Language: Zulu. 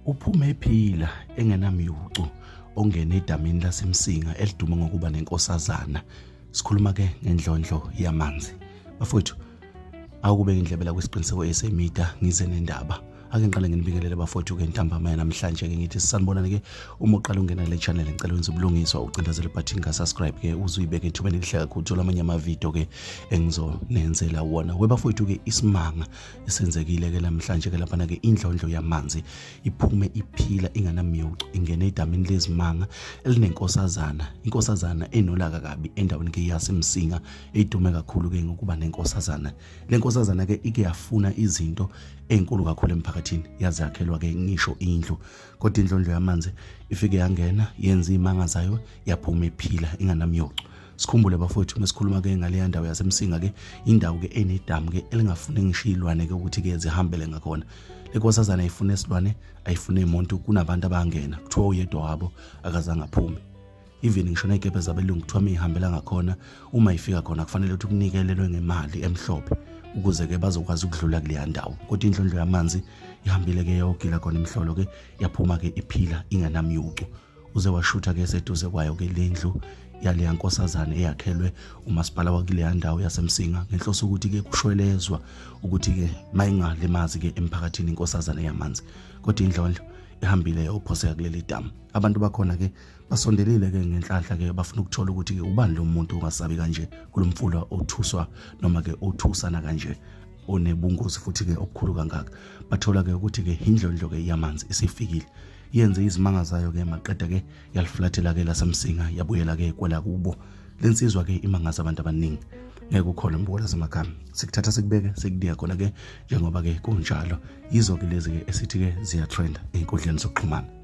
Uphume ephila engenamyucu ongene edamini laseMsinga eliduma ngokuba nenkosazana. Sikhuluma ke ngendlondlo yamanzi. Bafowethu, awukube indlebe la kwisiqiniseko esemida ngize nendaba. Ake ngiqale nginibingelele bafowethu ke ntambama yanamhlanje ke ngithi sisanibonani ke uma uqala ungena le channel ngicela wenze ubulungiswa ucindezele ibutton ka subscribe ke uze uyibeke ethubeni elihle kakhulu uthola amanye ama video ke engizonenzela wona. Webafowethu ke isimanga esenzekile ke namhlanje ke laphana ke indlondlo yamanzi iphume iphila inganamyocu ingene edamini lezimanga elinenkosazana inkosazana enolaka kabi endaweni ke yaseMsinga edume kakhulu ke ngokuba nenkosazana. Lenkosazana ke ike yafuna izinto ezinkulu kakhulu emphakathini yaze yakhelwa ke ngisho indlu, kodwa indlondlo yamanzi ifike yangena yenza imanga zayo yaphuma iphila inganamyocu. Sikhumbule bafowethu mesikhuluma ke ngaleya ndawo yaseMsinga ke indawo ke enedamu ke elingafuni ngisho izilwane ke ukuthi ke zihambele ngakhona. Lenkosazana ayifune isilwane ayifune imuntu kunabantu abangena kuthiwa uyedwa wabo akazange aphume. Even ngisho nezikebhe zabelungu kuthiwa mihambela ngakhona uma ifika khona kufanele ukuthi kunikelelwe ngemali emhlophe ukuze ke bazokwazi ukudlula kuleya ndawo. Kodwa indlondlo yamanzi ihambile ke yogila khona imhlolo ke yaphuma ke iphila ingenamyucu. Uze washutha ke seduze kwayo ke lendlu yaleya nkosazana eyakhelwe umasipala wakuleya ndawo yaseMsinga ngenhloso ukuthi ke kushwelezwa ukuthi ke mayingalimazi ke emphakathini inkosazana yamanzi. Kodwa indlondlo ihambile yophoseka kuleli damu. Abantu bakhona ke basondelile ke ngenhlanhla ke bafuna ukuthola ukuthi ke ubani lo muntu ongasabi kanje kulomfula othuswa noma ke othusana kanje onebungozi futhi ke obukhulu kangaka. Bathola ke ukuthi ke indlondlo ke yamanzi isifikile yenze izimanga zayo ke maqeda ke yaliflathela ke laseMsinga yabuyela ke kwelakubo. Lensizwa ke imangaza abantu abaningi ngeke ukhona mbuko lasemakhaya sikuthatha sikubeke sikudiya khona ke njengoba ke kunjalo. Yizo ke lezi ke esithi ke ziya trend ey'nkundleni zokuxhumana.